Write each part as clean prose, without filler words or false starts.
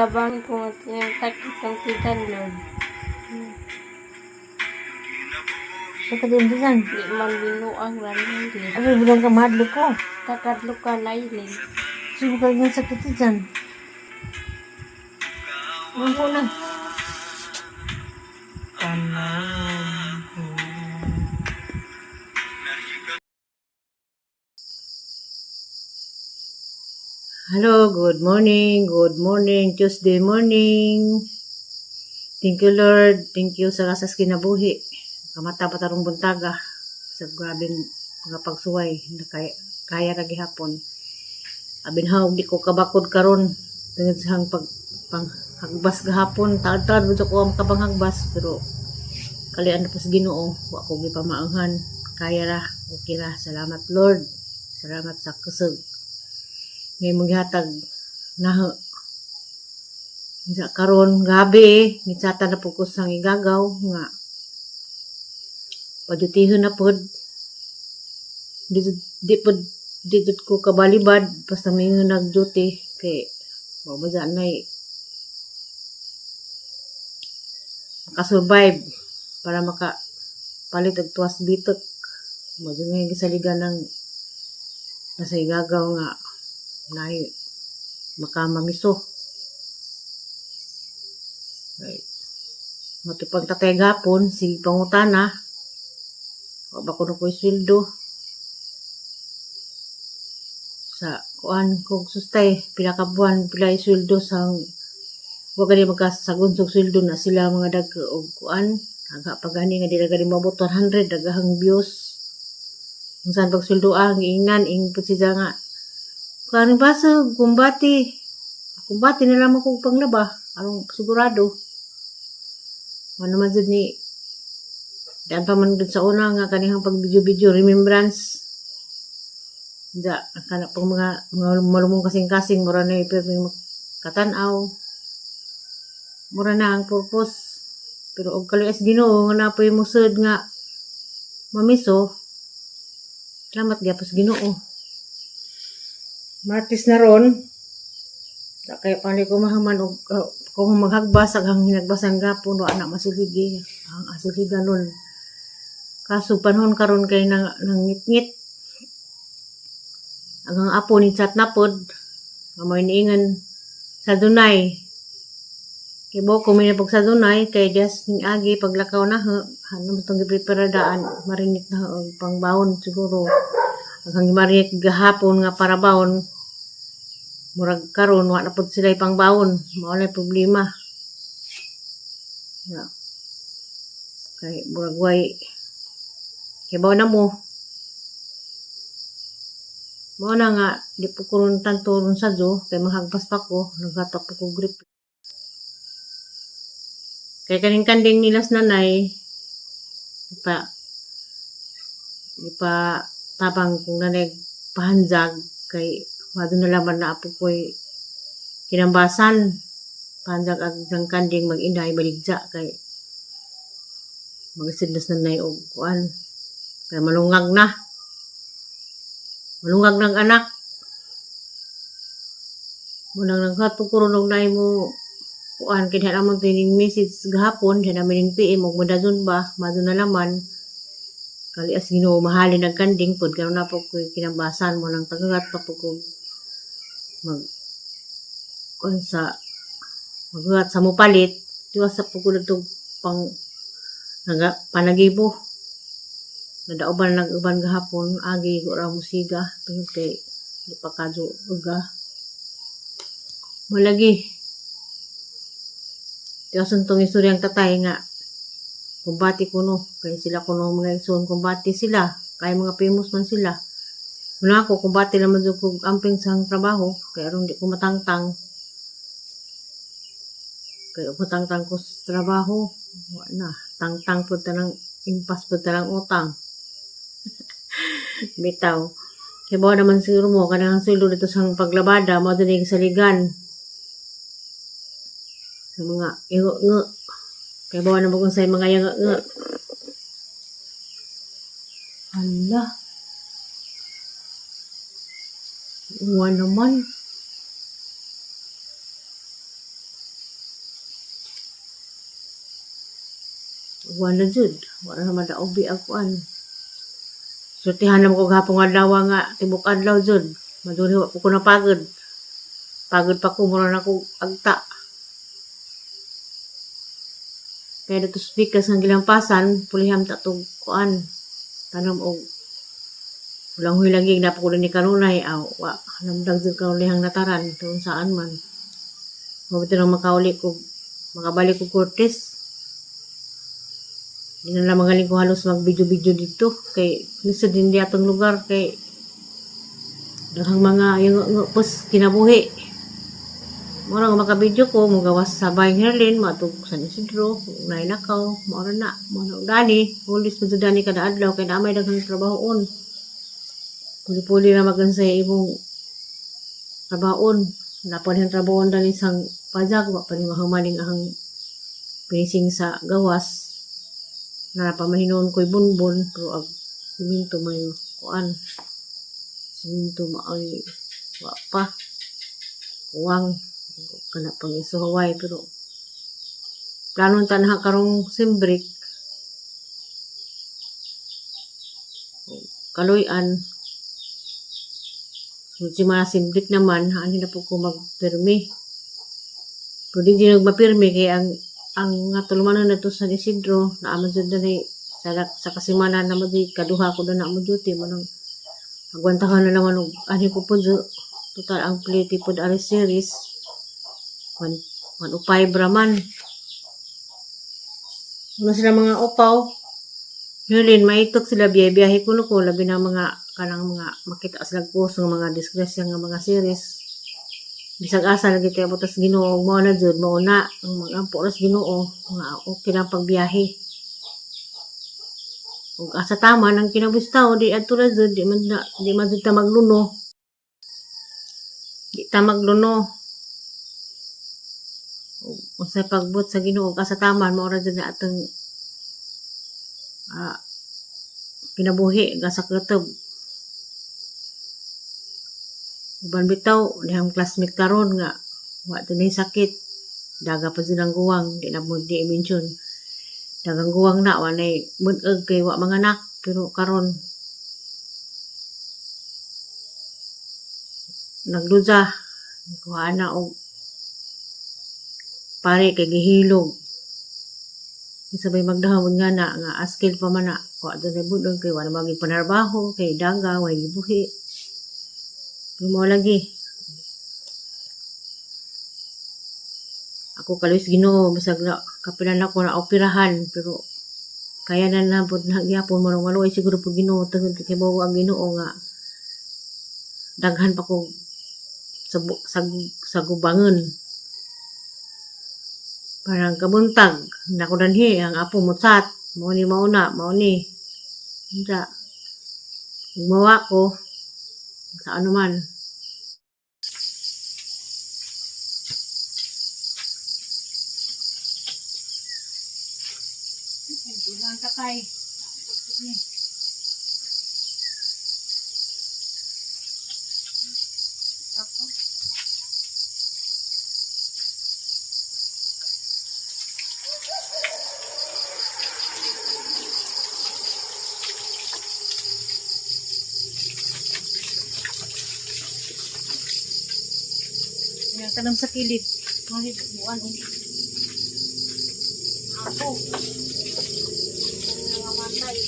Tabang ko nga tinataki kang titan, Lord. Sa kadimdisan. Di man binuang ranilin. Abi bilang ka mahadlo ko. Takadlo ka nailin. Sige ka nga sakit dyan. Ano ko na? Hello, good morning, Tuesday morning. Thank you, Lord. Thank you sa kasas kinabuhi. Kamata pa tarong buntaga sa grabeng mga pagsuway na kaya, kaya ra gihapon. Abinhaw di ko kabakod karon tungod sa hang pag panghagbas gahapon. Taad-taad mo ko ang makapanghagwas pero kalian na pa sa Ginoo, wa ko gipamaanghan. Kaya ra, okay ra. Salamat, Lord. Salamat sa kusog. Ngay mong gihatag na sa karon gabi nitsata na po ko sang igagaw nga padyutihon na pod di di pod di jud ko kabalibad basta may nag duty kay wa ba dyan nay makasurvive para maka palit og tuwas bitok mo dun nga gisaligan ng nasa igagaw nga nay makamamiso. Right. Matupag tatay gapon, sige pangutana. Wa ba kuno ko'y sweldo? Sa kuan kog sustay pila ka buwan pila sweldo sa wa gani magkasagon og sweldo na sila mga dag og kuan aga pa gani nga dili gani moabot 100 daghang views. Kung saan pag sweldo ang ingnan ing pud siya nga kuan basog kumbati kumbati na lamang kog panglaba aron sigurado. Ano man jud ni daan pa man dun sa una nga kanihang pag video-video remembrance. Ja, kana pang mga malumong kasing-kasing mura na ipirming katanaw. Mura na ang purpose. Pero og kaluoy Ginoo nga napoy musod nga mamiso. Salamat gyapon sa Ginoo. Martes na ron. Da kay panli ko mahaman og kung maghagbas ang hinagbasan gapon wa na masiligi ang asiligan nun. Kaso panahon karon kay nang nangitngit. Ang apo ni chat na pod nga mo'y niingon sa dunay. Kay buok ko may pag sa dunay kay just ning agi paglakaw na ho. Ano mo tong gipreparadaan marinit na ho og pangbawon siguro. Ang marinit gahapon nga para bawon murag karon wa na pod sila pangbawon. Mao na problema. Ya. Kay murag way kay bawo na mo. Mao na nga di po ko ron tanto ron sa do kay manghagpas pa ko naghatak pa ko grip. Kay kaning kanding nilas nanay ipa ipa tabang kung nanay pahanjag kay wado na laman na apo ko'y kinambasan pahanjag ang isang kanding mag-inay baligja kay magasidlas nanay og kuan kay malungag na malungag ng anak munang naghatog ko ron og naay mo kuan kay diha naman tining message gahapon diha naman ning PM og madazon ba madon na laman kalias Ginoo mahalin ang kanding pod karon na po ko'y kinambasan mo nang tagagat pa po ko mag kuan sa maghuhat sa mopalit tiwas sa po ko natong pang naga panagibo nadauban nag-uban gahapon agi ko ra musiga tungod kay di pa kadyo uga malagi tiwason tong istoryang tatay nga kumbati kuno kay sila kuno mga igsoon kumbati sila kay mga famous man sila. Muna ako kumbati naman jud kog amping sa trabaho kay aron di ko matangtang kay ug matangtang ko sa trabaho wa na tangtang pud tanang impas pud tanang utang. Bitaw kay bawa naman siguro mo kanang sweldo dito sa paglabada mao dinhi saligan sa mga ingo kay bawa naman kung sa mga yanga nga. Hala, uwa naman. Wala jud, wala na madaobi ang kuan. Sultihan naman ko gahapon nga adlaw nga tibok adlaw jud. Madunhi wa po ko napagod. Pagod pa ko, mura na ko agta. Kaya dito speakers nga gilampasan, puliham ta tog kuan. Tanom og ulang huy lagi na po ko ni kanunay aw wa namdag jud kanunayhang nataran tungod saan man. Mabuti nang makauli ko makabalik ko Cortez. Di na lang magaling ko halos mag-video-video dito kay lisod din di atong lugar kay daghang mga yung pos kinabuhi. Mura nga maka-video ko mogawas sa bayang Herlin maadtog San Isidro, Nainakaw, mao ra na. Mao na og dani, hulis man jud dani kada adlaw kay naa may daghang trabahoon. Puli-puli ra man sa imong trabahoon. Naa pa dihang trabahoon dani sang pajak, wa pa ni mahuman ning ahang finishing sa gawas. Naa pa man hinuon ko'y bunbon pero ag siminto may kuan. Siminto maoy wa pa. Kuwang kana pang isuhaway pero plano ta na karong sem break. Kaluy-an. Sunod semana sem break naman, ani na po ko magpirmi. Pero di jud magpirmi kay ang nga tulumanon na to San Isidro naa man jud diri sa kasimana na mo di kaduha ko na mo duty mo nang agwantahan na naman og ani ko pud total ang plate pod ari series 1 105 ra man. Una sila mga upaw. Nulin maitok sila biyahe-biyahe kuno ko labi na mga kanang mga makita sila post ng mga disgrasya nga mga series. Bisag asa lagi kay butas Ginoo mao na jud mao na ang magampo ra sa Ginoo nga okay lang pagbiyahe. Ug asa tama nang kinabuhi sa tawo di adto ra jud di man jud ta magluno. Di ta magluno. Ug unsay pagbuot sa Ginoo ug asa tama mao ra jud na atong kinabuhi ug asa kutob. Uban bitaw dihang classmate karon nga wa dunay sakit daga pa jud ang guwang di na mo di i-mention. Dagang guwang na wa nay mun-og kay wa manganak pero karon nagdusa kuha na og pare kay gihilog. Kinsa bay magdahom nga na nga askil pa man na wa dunay bun-og kay wa na man panarbaho kay daga way gibuhi. Pero mao lagi. Ako kaluoy sa Ginoo bisag na kapila nako na operahan pero kaya na na pud na gyapon mo maluoy siguro pud Ginoo tungod kay kibaw ang Ginoo nga daghan pa kog sagubangon. Parang kabuntag nako danhi ang apo mo chat mao ni mao na mao ni. Unsa gumawa ko sa ano man. Takay. Yang tanam sa kilid. Mga buwan. Ako. Nangamatay.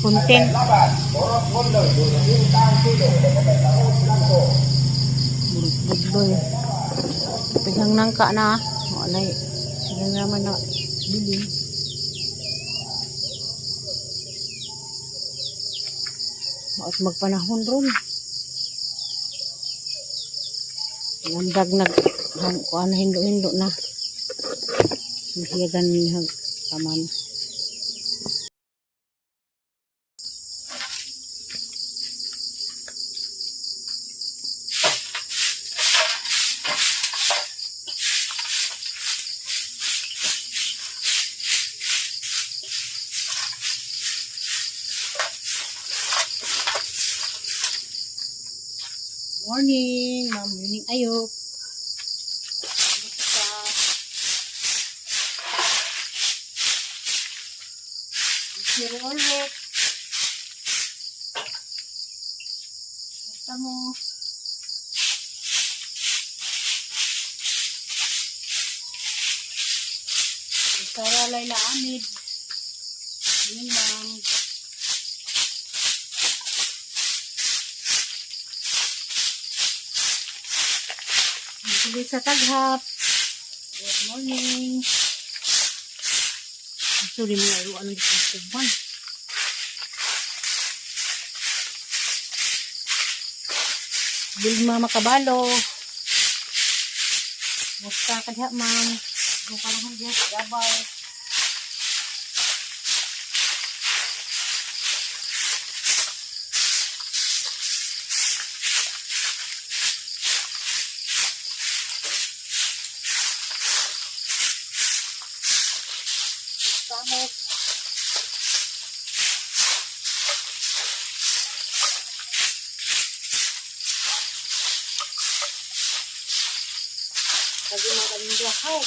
Content. Budloy. Pighang nangka na. Wala sila naman na bilin. Maot magpanahon ron. Lamdag nag kuan hindo-hindo na. Hiyagan hag taman. Morning, Ma'am Yuning Ayok. Sir Olwek. Basta mo. Sarah Laila Amid. Yun lang. Tuloy sa taghap. Good morning. Sorry, mga iruan ng kuban. Bil Mama Kabalo. Musta ka diha, ma'am? Kung panahon diha sa Davao. Tamo. Sabi mga kalingga, hay.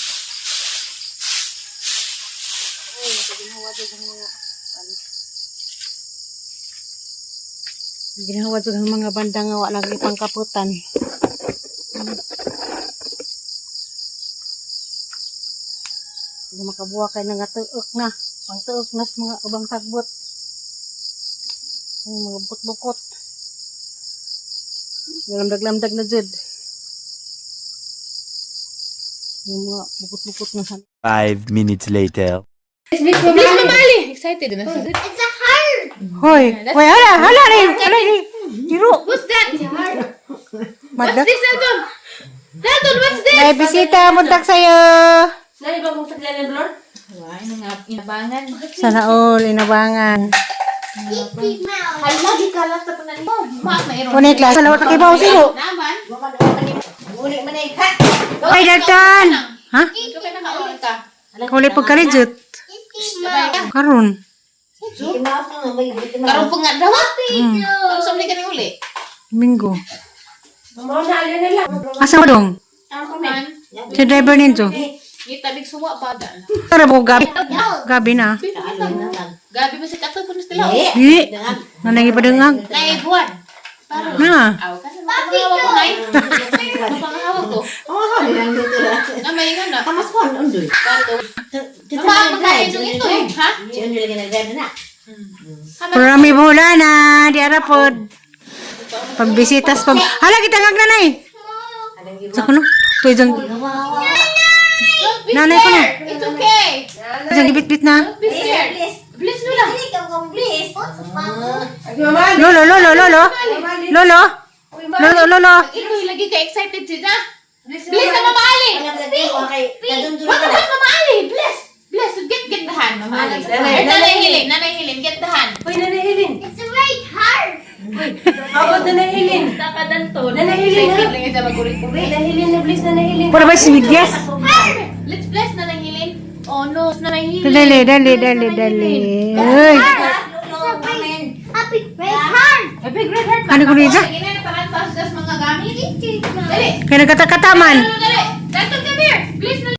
Ay, ginawa dyan ang mga ano. Ginawa dyan ang mga banda nga wala lagi pangkaputan. Hindi makabuha kay nga tuok na. Pang tuok na sa mga ubang sagbot. Ang mga bukot-bukot. Lamdag-lamdag na jud. Yung mga bukot-bukot na sa 5 minutes later. Excited na siya. Hoy, hoy, hala, hala rin, hala rin. Diro. What's that? Madlak. This Dalton! Dalton, what's this? May bisita, muntak sa'yo. Nani ba mong taglan ng blur? Why, nang inabangan. Sana all, inabangan. Hala, di kalat na panalin. Maak na iron. Kunit lang, salawat na kibaw sino. Naman. Ay, Dalton! Ha? Ito ka nakaulit ka. Kauli pagkalijot. Karon. Karon po nga daw. Karon sa ka ni uli. Minggo. Asa mo dong? Man, Si driver ninyo. gitabig suwa pa daan. Tara mo, gabi. Gabi na. Gabi ba sa kato po na sila? Di. Nanay pa dengag. Nay buwan. Na. Aw, kasi mapangahawak ko nay. Mapangahawak ko. Na may nga na. Mama, pagkain yung ito eh. Ha? Purami bula na. Di arapod. Pagbisitas pag... Hala, kita ngag nanay. Sa kuno. Ito isang... Don't be Nanay ko na. scared. It's okay. Isang gibit-bit na. Don't be scared. Bless mo lang. Lolo, lolo, lolo. Lolo. Lolo, lolo. Ito, lagi ka excited siya. Bless na Mama Ali. What about Mama Ali? Bless. Bless. Get the hand, Mama Ali. Nanay Hilin. Nanay Hilin. Get the hand. Uy, Nanay Hilin. It's a right heart. Abot Nanay Hilin. Nanay Hilin, ha? Excited lang ito maguri-uri. Nanay Hilin na, please, Nanay Hilin. Para ba si Migyas? Let's bless Nanay Hilin. Oh no, Nanay Hilin. Dali, dali, dali, dali. Uy. A big red heart. A big red heart. Ano ko niya? Sige na, parang pass mga gamit. Dali. Kaya nagkatakataman. Dali, dali. Dalton, come here. Bless na.